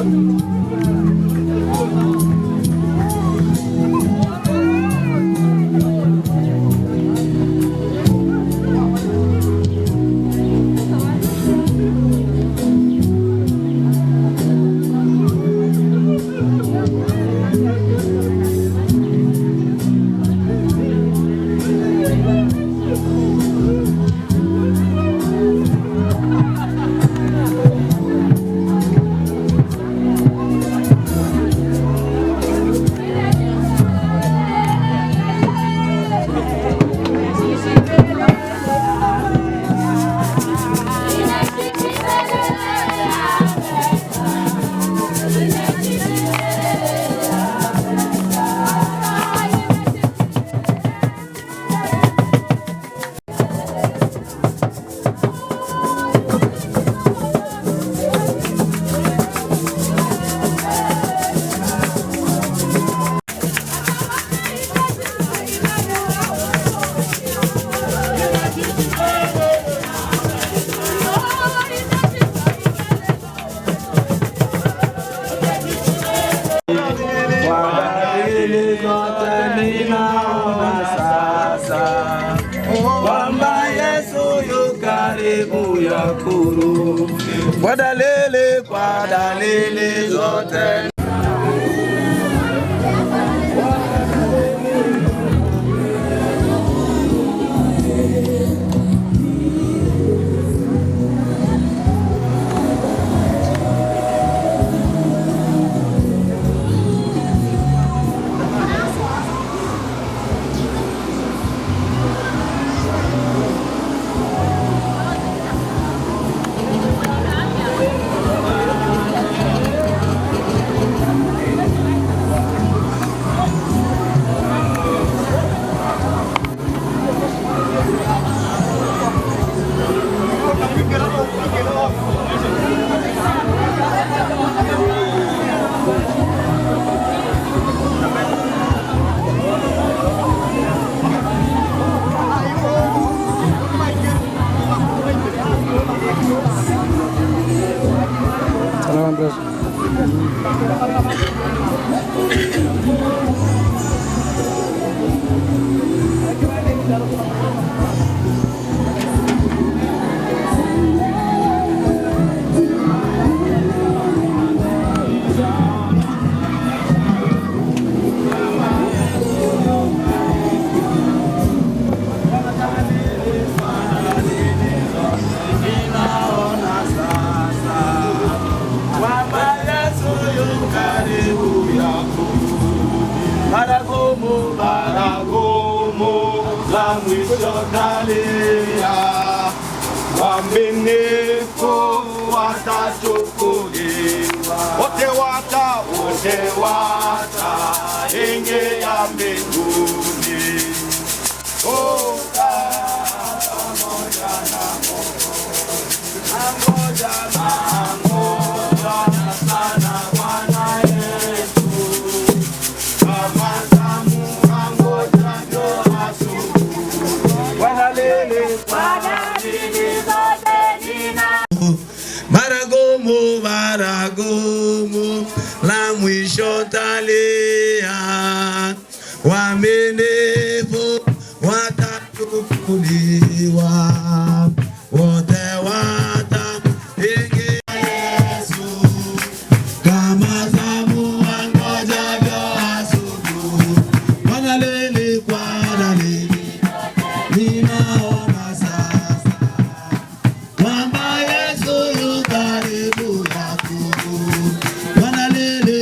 Kwa zote ninaona sasa kwamba Yesu yu karibu ya kurudi. Kwa dalili zote. Salama bro. Ninaona sasa kwamba Yesu yu karibu ya kurudi. Baragumu, baragumu la mwisho talia, waaminifu watachukuliwa, wote wataingia mbinguni. Oh, pamoja na Nangoja, nangoja sana Bwana Yesu, kama zamu angojavyo asubuhi. Kwa dalili Baragumu, baragumu la mwisho talia, waaminifu watachukuliwa, wote wataingia Yesu, kama zamu angojavyo asubuhi. Kwa dalili ninaona sasa kwamba Yesu yu karibu ya kurudi. Kwa dalili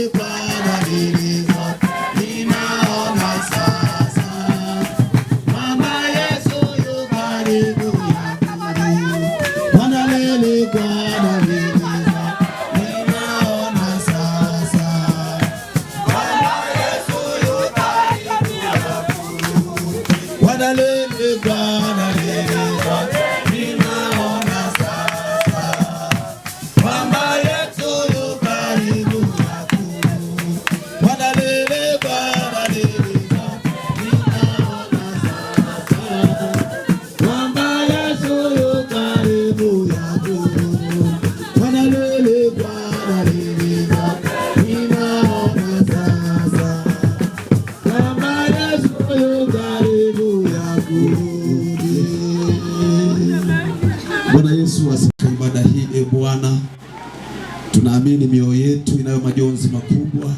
Mioyo yetu inayo majonzi makubwa,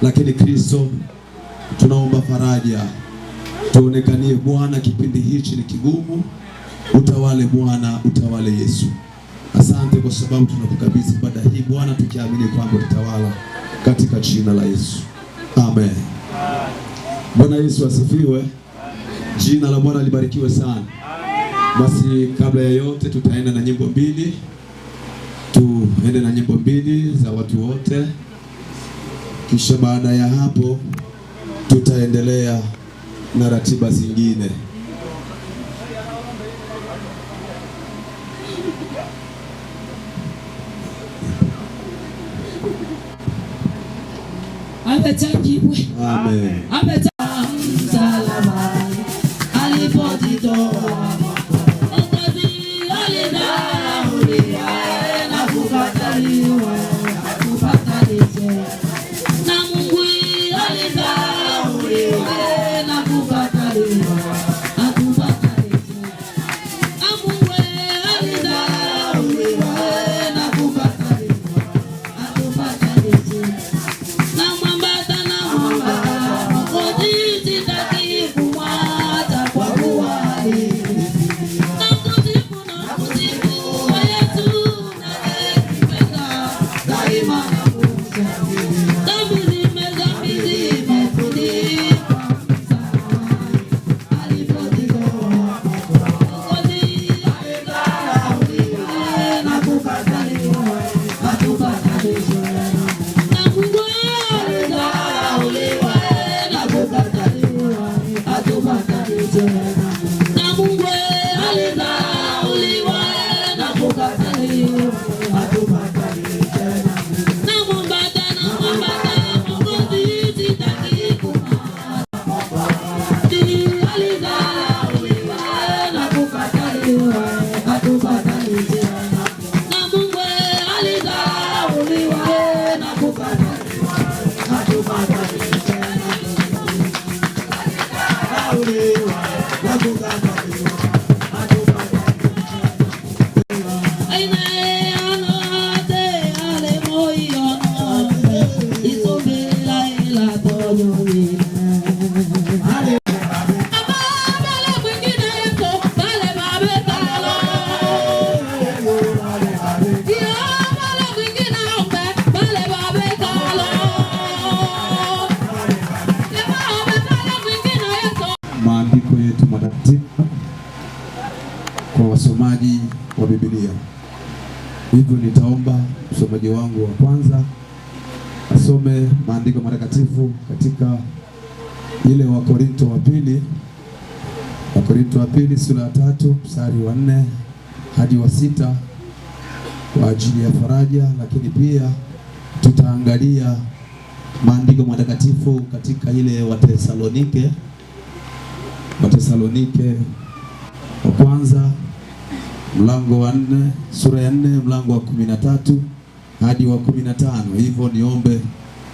lakini Kristo, tunaomba faraja, tuonekanie Bwana, kipindi hichi ni kigumu. Utawale Bwana, utawale Yesu. Asante kwa sababu tunakukabidhi ibada hii Bwana, tukiamini kwamba utatawala katika jina la Yesu, amen. Bwana Yesu asifiwe. Jina la Bwana libarikiwe sana. Basi kabla ya yote tutaenda na nyimbo mbili, tuende na nyimbo mbili za watu wote, kisha baada ya hapo tutaendelea na ratiba zingine. Ametakiwe. Amen. Ameta msalabani alipojitoa Mwokozi alidharauliwa na kukataliwa atupatanishe na Mungu alidharauliwa na kukataliwa atupatanishe na Mungu alidharauliwa na kukataliwa atupatanishe na mwambata na mwambata Mwokozi sitaki kumwacha kwa kuwa na kusifu na kusifu Yesu nayempenda daima na kumshangilia. Dhambi zimefunikwa msalabani alipojitoa Mwokozi alidharauliwa na kukataliwa atupatanishe na Mungu alidharauliwa na kukataliwa atupatanishe na Mungu alidharauliwa na kukataliwa atupatanishe na mwambata na mwambata Mwokozi sitaki kumwacha alidharauliwa na kukataliwa atupatanishe na Mungu alidharauliwa na kukataliwa atupatanishe Alidharauliwa na kukataliwa atupatanishe. Aina ano ate ale moyo isubira ila tonyo Bale mwingine yeso bale babe talo Yo bale mwingine ombe bale babe talo Yo bale mwingine yeso. Maandiko yetu matakatifu kwa wasomaji wa Biblia. Hivyo nitaomba msomaji wangu wa kwanza asome maandiko matakatifu katika ile Wakorinto wa pili, Wakorinto wa pili sura ya 3 mstari wa 4 hadi wa 6 kwa ajili ya faraja, lakini pia tutaangalia maandiko matakatifu katika ile Watesalonike, Watesalonike wa kwanza mlango wa 4 sura ya 4 mlango wa 13 hadi wa 15. Hivyo niombe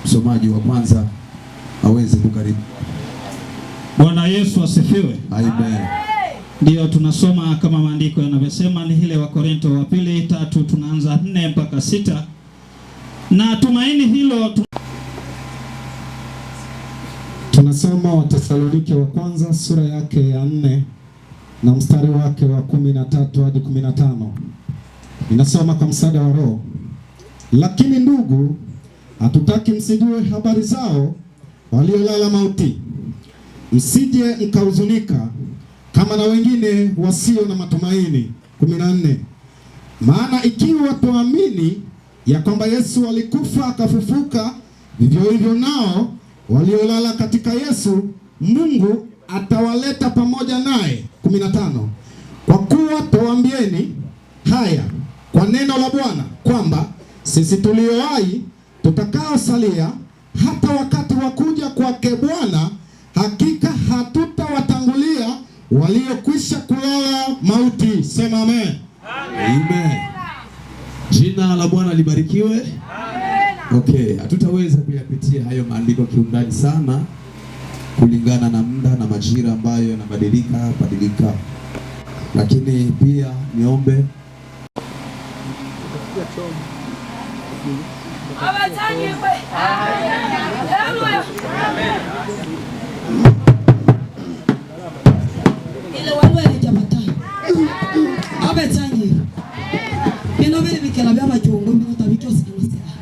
msomaji wa kwanza aweze kukaribu. Bwana Yesu asifiwe. Amen. Ndiyo tunasoma kama maandiko yanavyosema, ni ile Wakorinto wa pili 3 tunaanza 4 mpaka 6. Na tumaini hilo Tunasoma Watesalonike wa kwanza sura yake ya 4 na mstari wake wa 13 hadi 15. Ninasoma kwa msaada wa Roho. Lakini ndugu, hatutaki msijue habari zao waliolala mauti, msije mkahuzunika kama na wengine wasio na matumaini. 14. Maana ikiwa tuamini ya kwamba Yesu alikufa akafufuka, vivyo hivyo nao waliolala katika Yesu Mungu atawaleta pamoja naye. 15. Kwa kuwa twawaambieni haya kwa neno la Bwana, kwamba sisi tulio hai tutakaosalia hata wakati wa kuja kwake Bwana, hakika hatutawatangulia waliokwisha kulala mauti. Sema amen. Amen. Jina la Bwana libarikiwe. Okay, hatutaweza kuyapitia hayo maandiko kiundani sana kulingana na muda na majira ambayo yanabadilika badilika, lakini pia niombe Ile walwele jabata abetsangi bino bili bikela bya bajungu bino tabikyosanasela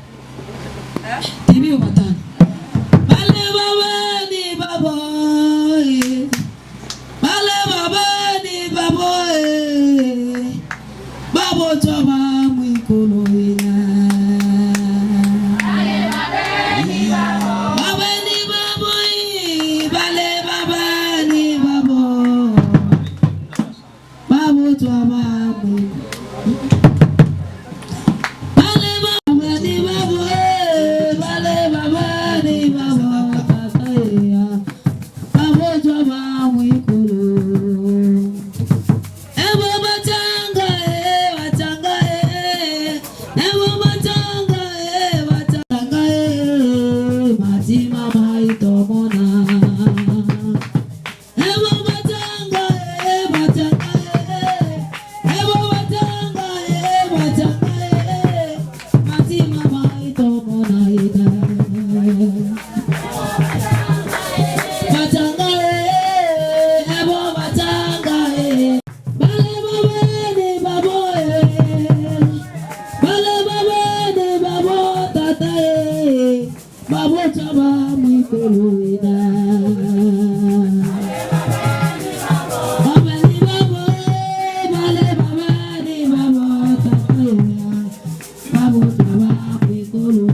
tibiyo batano bale babani baboy bale babani baboy babotoba mwikolo ina babani baboy bale babani baboy babotoba mwikolo bale babani baboy bale babani baboy tataya babotoba mwikolo. Ebo batanga e batanga e ebo batanga e batanga e matima maitomona ebo batanga e batanga e ebo batanga e batanga e matima maitomona ida batanga e ebo batanga e bale babani baboe bale babani babo tata e babo chaba mwikolo ina babani babo bale babani babo tata e babo chaba mwikolo.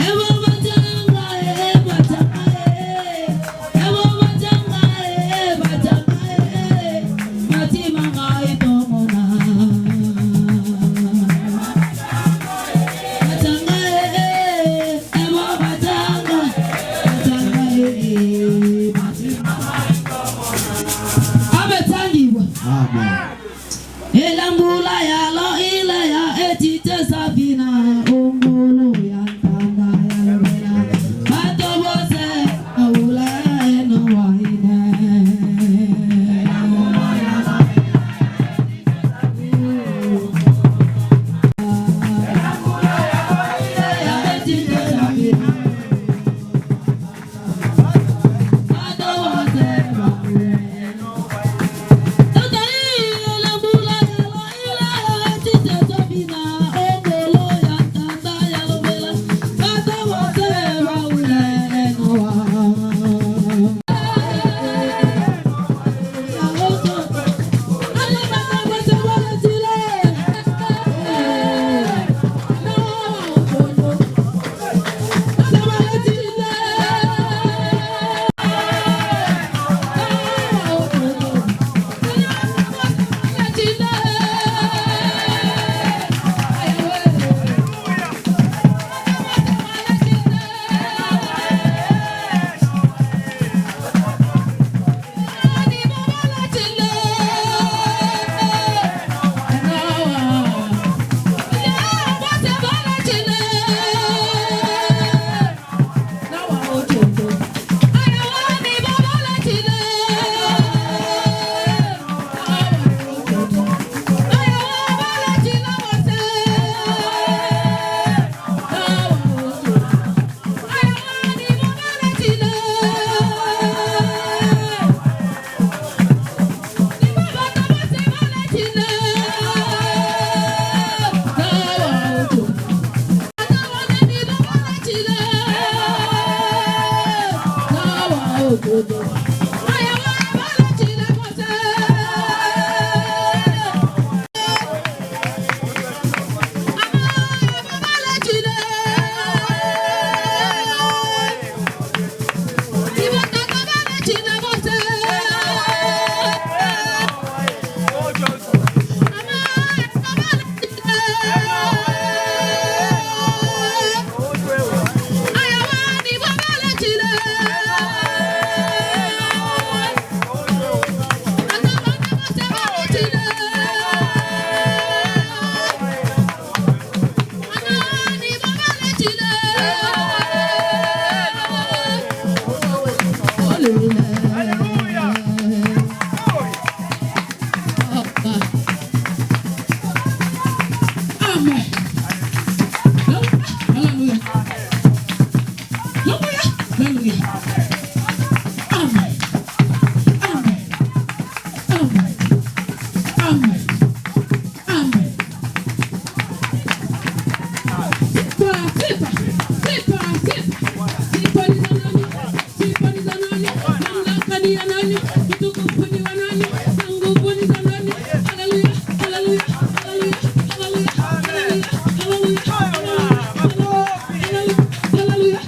Ebo batanga e batanga e ebo batanga e batanga e matima maitomona batanga e ebo batanga Sifa, sifa, sifa, sifa. Sifa ni za nani? Sifa ni za nani? Mamlaka ni ya nani? Utukufu ni wa nani? Na nguvu ni za nani? Haleluya, haleluya, haleluya,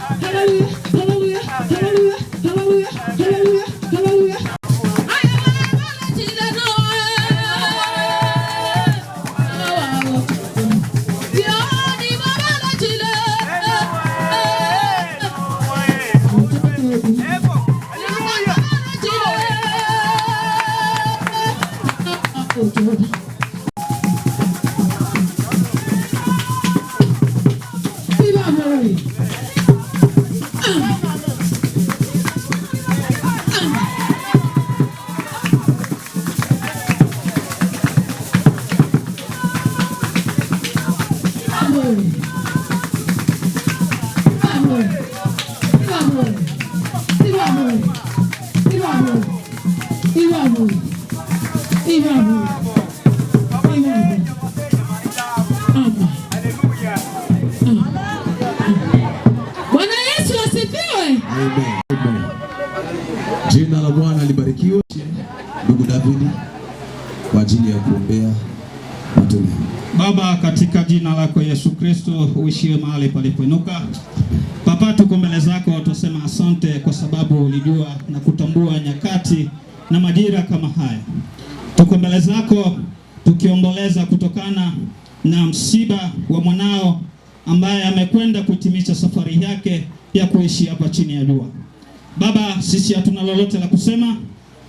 haleluya, haleluya, haleluya, haleluya, haleluya, haleluya, haleluya, haleluya, haleluya, haleluya. Bwana Yesu asifiwe. Amen. Amen. Jina la Bwana libarikiwe. Ndugu David kwa ajili ya kuombea matoleo. Baba, katika jina lako Yesu Kristo uishiwe mahali palipoinuka. Papa, tuko mbele zako, tusema asante kwa sababu ulijua na kutambua nyakati na majira kama haya. Tuko mbele zako tukiomboleza kutokana na msiba wa mwanao ambaye amekwenda kuhitimisha safari yake ya kuishi hapa chini ya jua. Baba, sisi hatuna lolote la kusema.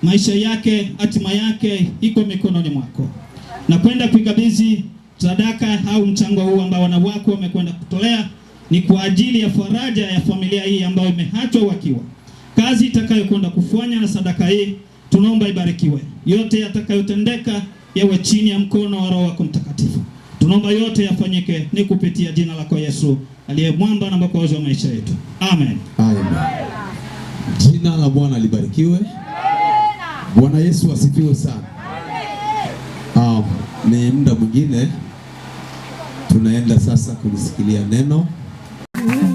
Maisha yake, hatima yake iko mikononi mwako. Na kwenda kuikabidhi sadaka au mchango huu ambao wana wako wamekwenda kutolea ni kwa ajili ya faraja ya familia hii ambayo imeachwa wakiwa. Kazi itakayokwenda kufanya na sadaka hii tunaomba ibarikiwe. Yote yatakayotendeka yawe chini ya mkono wa Roho wako Mtakatifu. Tunaomba yote yafanyike ni kupitia jina lako Yesu aliye mwamba na mwokozi wa maisha yetu. Amen. Amen. Jina la Bwana libarikiwe. Bwana Yesu asifiwe sana. Ni muda mwingine tunaenda sasa kulisikilia neno. Amen.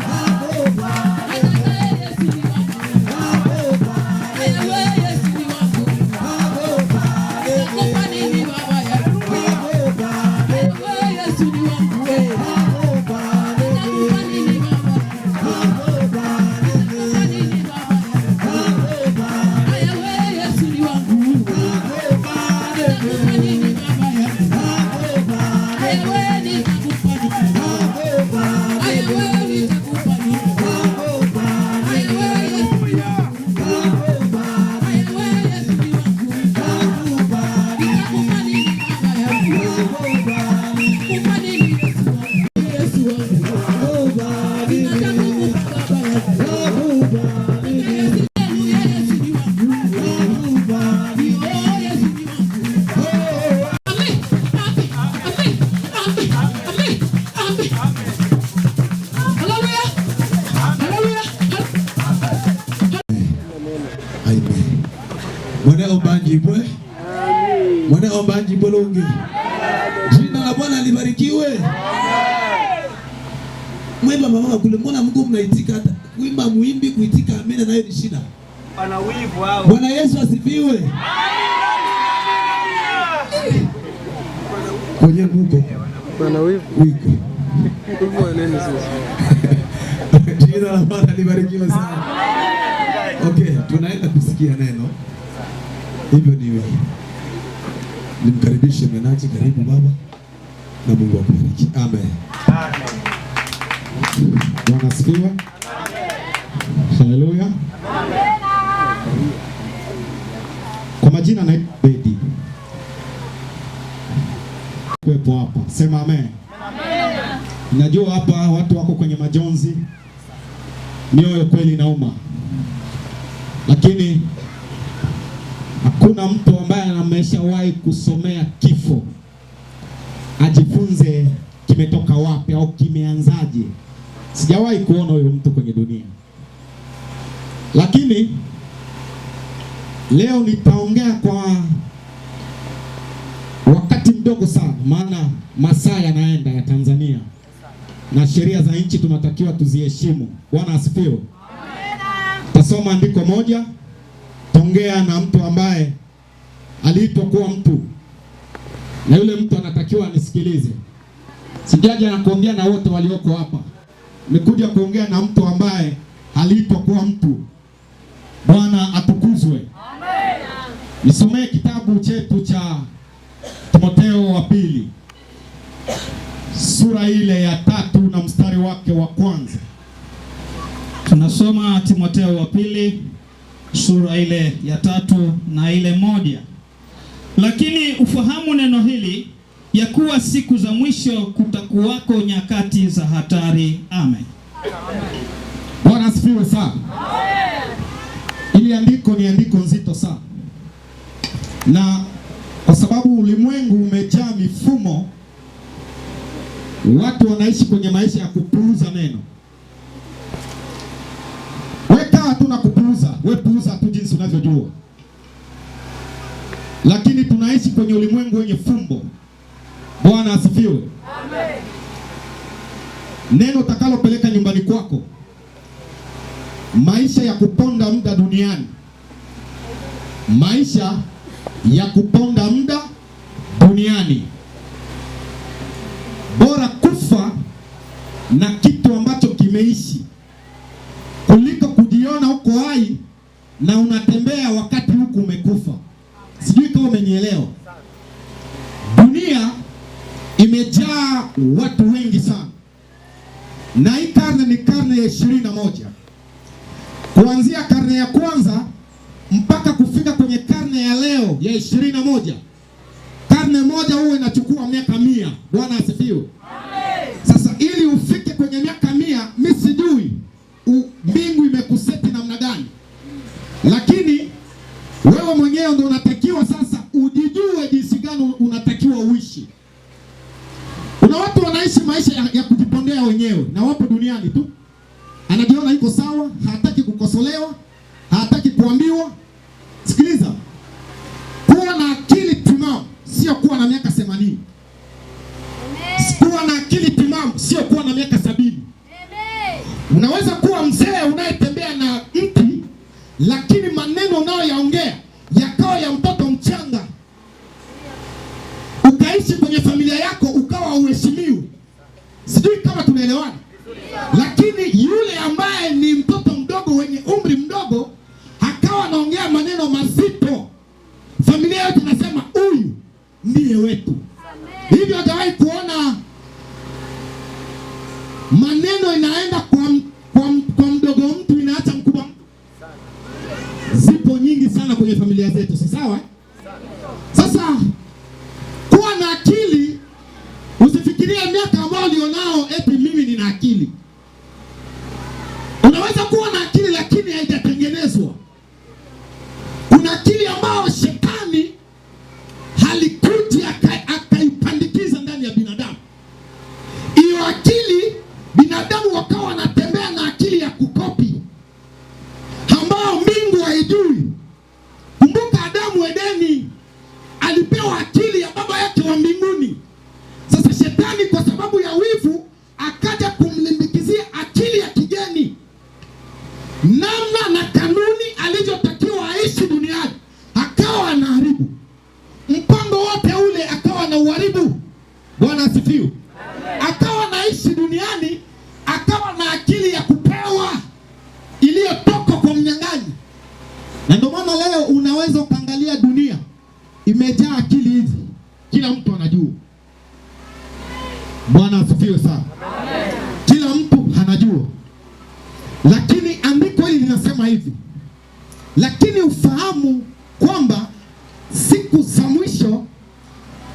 Mwene omba njibwe. Mwene omba njibwe longi. Jina la Bwana libarikiwe. Mwimba mama kule, mbona Mungu mnaitika hata kuimba muimbi kuitika amina nayo ni shida. Wana wivu hao. Bwana Yesu asifiwe. Kwenye Mungu. Bwana wivu. Wiko. Wivu wa nini sasa? Jina la Bwana libarikiwe sana. Okay, tunaenda kusikia neno. Hivyo ni nimkaribishe mnenaji, karibu baba, na Mungu akubariki. Amen. Bwana asifiwe. Haleluya. Kwa majina naitwa Bedi. Kuwepo hapa. Sema amen. Najua hapa watu wako kwenye majonzi, mioyo kweli inauma, lakini hakuna mtu ambaye ameshawahi kusomea kifo ajifunze kimetoka wapi au kimeanzaje. Sijawahi kuona huyo mtu kwenye dunia, lakini leo nitaongea kwa wakati mdogo sana, maana masaa yanaenda ya Tanzania. na sheria za nchi tunatakiwa tuziheshimu. Bwana asifiwe. Tasoma andiko moja, tongea na mtu ambaye aliitwa kuwa mtu, na yule mtu anatakiwa anisikilize. Sijaja na kuongea na wote walioko hapa, nimekuja kuongea na mtu ambaye aliitwa kuwa mtu. Bwana atukuzwe. Nisomee kitabu chetu cha Timotheo wa pili sura ile ya 3 na mstari wake wa kwanza. Tunasoma Timotheo wa pili sura ile ya 3 na ile 1. Lakini ufahamu neno hili, ya kuwa siku za mwisho kutakuwako nyakati za hatari. Amen. Bwana asifiwe sana. Ili andiko ni andiko nzito sana, na kwa sababu ulimwengu umejaa mifumo, watu wanaishi kwenye maisha ya kupuuza neno. Weka tu na kupuuza, we puuza tu jinsi unavyojua. Lakini tunaishi kwenye ulimwengu wenye fumbo. Bwana asifiwe. Amen. Neno utakalopeleka nyumbani kwako, maisha ya kuponda muda duniani, maisha ya kuponda muda duniani, bora kufa na kitu ambacho kimeishi kuliko kujiona uko hai na unatembea wakati huku umekufa. Sijui kama umenielewa. Dunia imejaa watu wengi sana, na hii karne ni karne ya 21. Kuanzia karne ya kwanza mpaka kufika kwenye karne ya leo ya 21. Karne moja huwa inachukua miaka 100. Bwana asifiwe. Sasa ili ufike kwenye miaka 100, mimi sijui mbingu imekuseti namna gani, lakini wewe mwenyewe ndio unatakiwa sasa ujijue jinsi gani unatakiwa uishi. Kuna watu wanaishi maisha ya kujipondea wenyewe, na wapo duniani tu. Anajiona yuko sawa, hataki kukosolewa, hataki kuambiwa. Sikiliza, kuwa na akili timamu sio kuwa na miaka 80. Kuwa na akili timamu sio kuwa na miaka 70. Unaweza kuwa mzee unayetembea na mti, lakini maneno unayoyaongea yakawa ya mtoto mchanga. Ukaishi kwenye familia yako ukawa uheshimiwi. Sijui kama tunaelewana. Lakini yule ambaye ni mtoto mdogo wenye umri mdogo akawa anaongea maneno mazito, familia yote inasema huyu ndiye wetu. Hivyo hujawahi kuona maneno inaenda kwa mdogo mtu inaacha mkubwa mtu? Zipo nyingi sana kwenye familia zetu, si sawa? Sasa kuwa na akili, usifikirie miaka ambayo ulionao eti mimi nina akili. Unaweza kuwa na akili lakini haijatengenezwa. Kuna akili ambayo shetani halikuji akaipandikiza ndani ya binadamu. Hiyo akili binadamu wakawa wanatembea na akili ya kukopi ambayo mbingu haijui. Kumbuka Adamu Edeni alipewa akili ya baba yake wa mbinguni. Sasa shetani kwa sababu ya wivu akaja kumlimbikizia akili ya kigeni, namna na kanuni alizotakiwa aishi duniani, akawa anaharibu mpango wote ule, akawa anauharibu. Bwana asifiwe. Akawa anaishi duniani, akawa na akili ya kupewa iliyotoka kwa mnyang'anyi. Na ndio maana leo unaweza ukaangalia dunia imejaa akili hizi, kila mtu anajua. Bwana asifiwe sana. Kila mtu anajua. Lakini andiko hili linasema hivi, lakini ufahamu kwamba siku za mwisho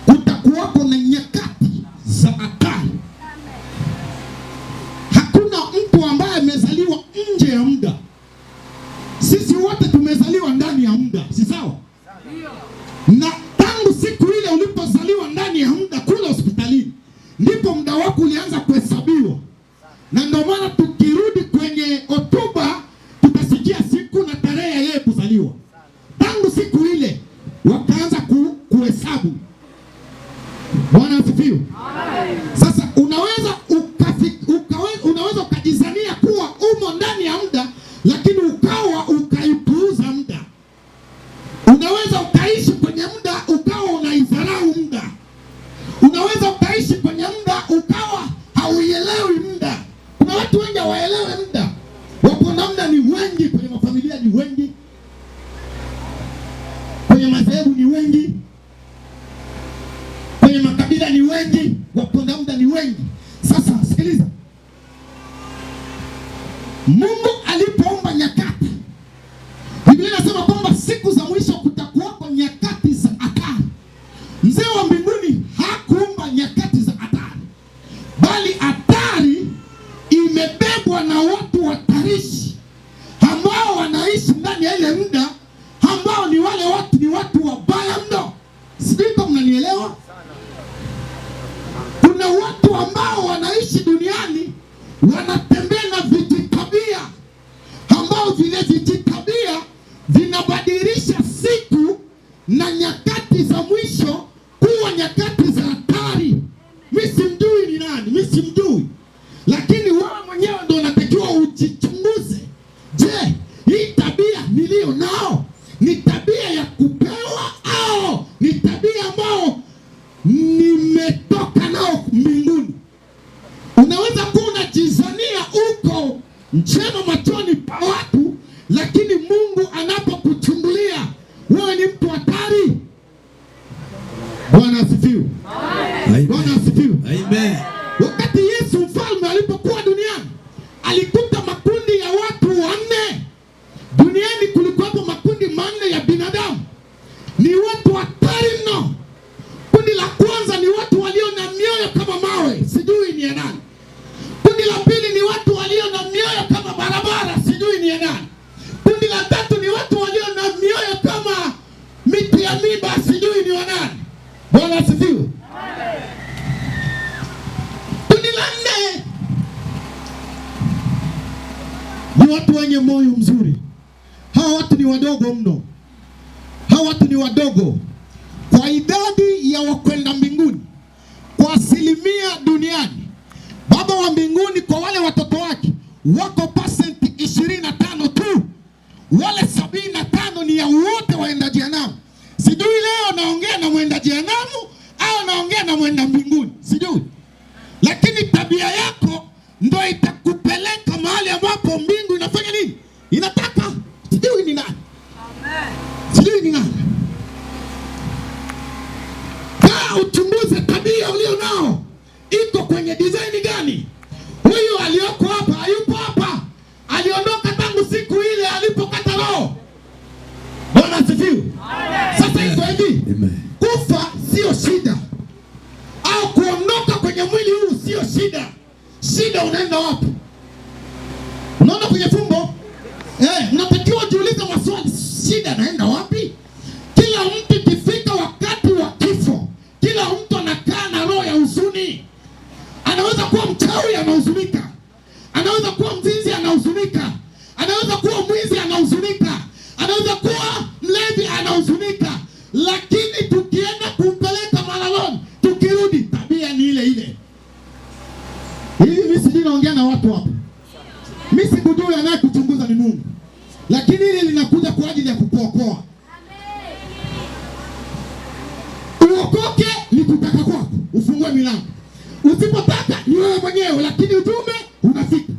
kutakuwako na nyakati za hatari. Hakuna mtu ambaye amezaliwa nje ya muda. Sisi wote tumezaliwa ndani ya muda, si sawa? Na tangu siku ile ulipozaliwa ndani ya muda kule hospitalini, ndipo muda wako ulianza kuhesabiwa. Na ndio maana tukirudi kwenye hotuba tutasikia siku na tarehe ya yeye kuzaliwa. Tangu siku ile wakaanza kuhesabu. Bwana asifiwe. Sasa unaweza Mungu alipoumba nyakati, Biblia inasema kwamba siku za mwisho kutakuwako nyakati za hatari. Mzee wa mbinguni hakuumba nyakati za hatari, bali hatari imebebwa na watu hatarishi ambao wanaishi ndani ya ile muda, ambao ni wale watu ni watu wabaya mno. Sijui kama mnanielewa. Kuna watu ambao wanaishi duniani wanatembea na vijitabia ambao vile vijitabia vinabadilisha siku na nyakati za mwisho kuwa nyakati za hatari. Mimi simjui ni nani, mimi simjui, lakini wewe mwenyewe ndio unatakiwa ujichunguze. Je, hii tabia niliyo nao ni tabia ya kupewa au ni tabia ambayo nimetoka nao mbinguni? Unaweza kuwa unajizania uko njema machoni pa watu, lakini Mungu anapokuchungulia wewe ni mtu hatari. Bwana asifiwe. Bwana asifiwe. Amen. Wakati Yesu mfalme alipokuwa duniani alikuta makundi ya watu wanne. Duniani kulikuwepo makundi manne ya binadamu, ni watu hatari mno. Kundi la kwanza ni watu walio na mioyo kama mawe, sijui ni ya nani. Kundi la pili ni watu walio na mioyo kama barabara, sijui ni ya nani. Kundi la tatu ni watu walio na mioyo kama miti ya miba, sijui ni wa nani. Bwana asifiwe. Kundi la nne ni watu wenye moyo mzuri. Hawa watu ni wadogo mno, hawa watu ni wadogo kwa idadi ya wakwenda mbinguni, kwa asilimia duniani. Baba wa mbinguni kwa wale watoto wake wako pasenti 25 tu, wale 75 ni ya wote waenda jehanamu. Sijui leo naongea na mwenda jehanamu au naongea na mwenda mbinguni, sijui, lakini tabia yako ndo itakupeleka mahali ambapo mbingu inafanya nini, inataka. Sijui ni nani, sijui ni nani. Kaa uchunguze tabia ulio nao iko kwenye design gani. Huyu aliyoko hapa hayupo hapa, aliondoka tangu siku ile alipokata roho. Bwana asifiwe. Sasa iko hivi, kufa sio shida, au kuondoka kwenye mwili huu sio shida. Shida unaenda wapi? Unaona kwenye fumbo unatakiwa ujiulize maswali, shida naenda wapi? Kila mtu ikifika wakati wa kifo, kila mtu anakaa na roho ya huzuni. Anaweza kuwa mchawi anahuzunika, anaweza kuwa mzinzi anahuzunika, anaweza kuwa mwizi anahuzunika, anaweza kuwa mlevi anahuzunika, lakini tukienda kumpeleka malaloni, tukirudi tabia ni ile ile. Hivi mimi sijui naongea na watu hapa, mimi sikujui anayekuchunguza ni Mungu, lakini hili linakuja kwa ajili ya kukuokoa. Uokoke ni kutaka kwako, ufungue milango. Usipotaka ni wewe mwenyewe, lakini ujumbe unafika.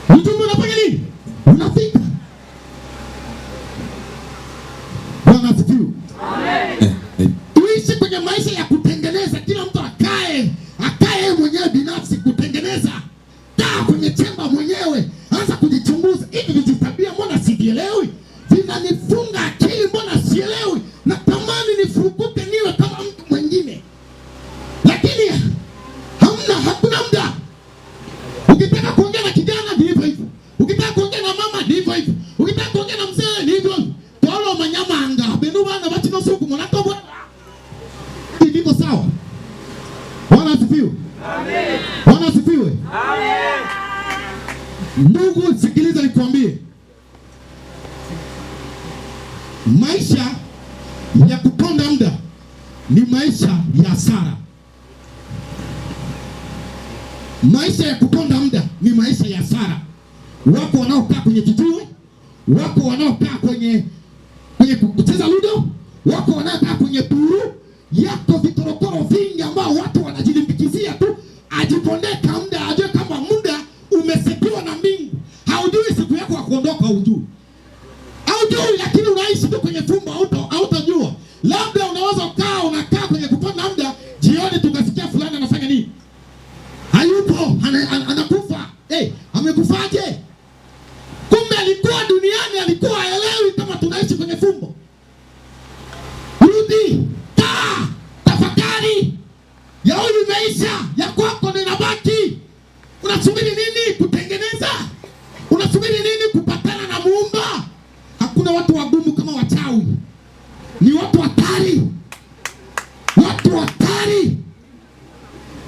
Ujumbe unafanya nini? Unafika. Bwana asifiwe. Amen. Tuishi kwenye maisha ya kutengeneza, kila mtu akae akae mwenyewe binafsi kutengeneza. Kaa kwenye chemba mwenyewe, anza kujichunguza, hivi vijitabia mbona sivielewi? Vinanifunga akili, mbona sielewi? Natamani nifurukute niwe kama mtu mwingine, lakini hamna, hakuna muda. Ukitaka kuongea na kijana ni hivyo hivyo, ukitaka kuongea na mama ni hivyo hivyo, ukitaka kuongea na mzee ni hivyo hivyo. Twalo manyamanga benu bana bachino suku mwana bwana, ndivyo sawa. Bwana asifiwe. Amen. Bwana asifiwe. Amen. Ndugu, sikiliza nikwambie, maisha ya kuponda muda ni maisha ya hasara. Maisha ya kuponda muda ni maisha ya hasara. Wako wanaokaa kwenye kijiwe, wako wanaokaa kwenye kucheza ludo, wako wanaokaa kwenye buru, yako vitorokoro vingi ambao watu wanajilimbikizia tu, ajipondeka muda, ajue kama muda umesetiwa na mbingu. Haujui siku yako ya kuondoka, haujui. Haujui, lakini unaishi tu kwenye fumbo, hautajua. Labda unaweza ukaa unakaa kwenye kuponda muda, jioni tukasikia fulani anafanya nini? Hayupo, Anakufa. Hey, amekufaje? Kumbe alikuwa duniani, alikuwa haelewi kama tunaishi kwenye fumbo. Rudi, kaa, tafakari. Ya huyu imeisha, ya kwako ndio inabaki. Unasubiri nini kutengeneza? Unasubiri nini kupatana na Muumba? Hakuna watu wagumu kama wachawi, ni watu hatari, watu hatari.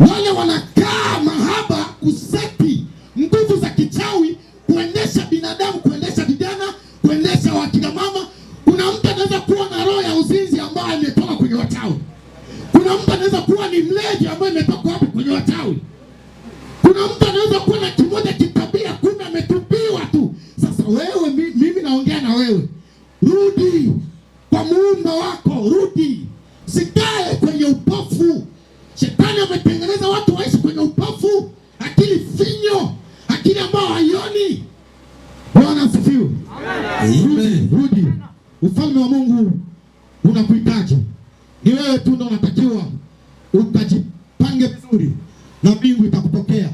Wale wanakaa mahaba kuseti nguvu za kichawi, kuendesha binadamu, kuendesha vijana, kuendesha wakina mama. Kuna mtu anaweza kuwa na roho ya uzinzi ambayo imetoka kwenye wachawi. Kuna mtu anaweza kuwa ni mlevi ambaye imetoka wapi? Kwenye wachawi. Kuna mtu anaweza kuwa na kimoja kitabia, kumbe ametupiwa tu. Sasa wewe, mimi naongea na wewe, rudi kwa muumba wako, rudi, sikae kwenye upofu. Shetani ametengeneza watu waishi kwenye upofu, akili finyo, akili ambayo haioni. Bwana asifiwe. Amen. Rudi, ufalme wa Mungu unakuhitaji. Ni wewe tu ndio unatakiwa ukajipange vizuri na mbingu itakupokea.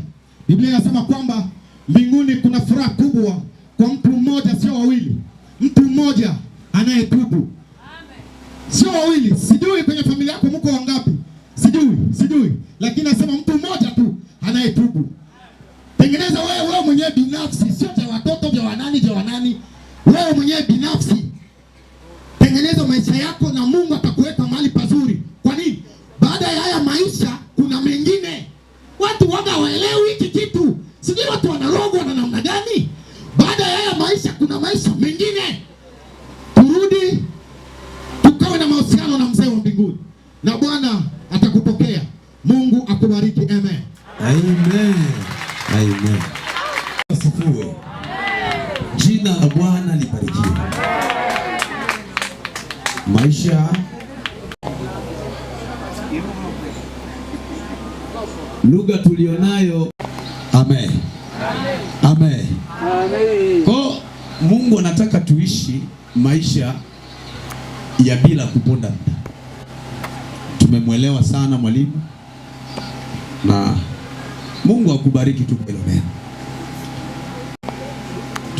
Biblia inasema kwamba mbinguni kuna furaha kubwa kwa mtu mmoja, sio wawili. Mtu mmoja anayetubu, sio wawili. Sijui kwenye familia yako mko wangapi, sijui, lakini nasema mtu mmoja tu anayetubu. Tengeneza wewe mwenyewe binafsi, sio vya watoto, vya wanani, vya wanani. Wewe mwenyewe binafsi tengeneza maisha yako na Mungu atakuweka mahali pazuri. Kwa nini? Baada ya haya maisha kuna mengine. Watu waga waelewi hiki kitu, sijui watu wanarogwa na namna gani. Baada ya haya maisha kuna maisha mengine. Turudi tukawe na mahusiano na mzee wa mbinguni na Bwana atakupokea. Mungu akubariki. Amen. Amen. Amen. Asifiwe. Jina la Bwana libarikiwe. Maisha, lugha tulionayo. Amen. Amen. Kwa Mungu anataka tuishi maisha ya bila kuponda muda. Tumemwelewa sana mwalimu, na Mungu akubariki tu kwa hilo neno.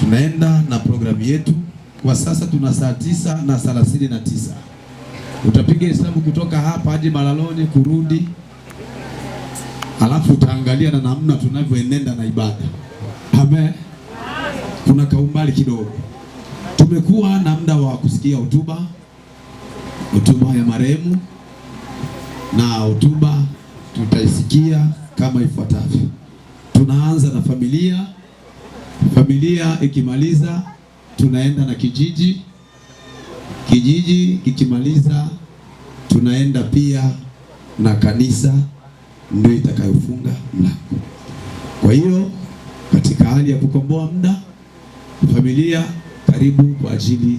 Tunaenda na programu yetu kwa sasa, tuna saa 9:39. Utapiga hesabu kutoka hapa hadi Malaloni kurudi, alafu utaangalia na namna tunavyoenenda na ibada. Amen. Kuna kaumbali kidogo. Tumekuwa na muda wa kusikia hotuba ya marehemu, na hotuba tutaisikia kama ifuatavyo. Tunaanza na familia. Familia ikimaliza tunaenda na kijiji. Kijiji kikimaliza tunaenda pia na kanisa, ndio itakayofunga mlango. Kwa hiyo katika hali ya kukomboa muda, familia karibu kwa ajili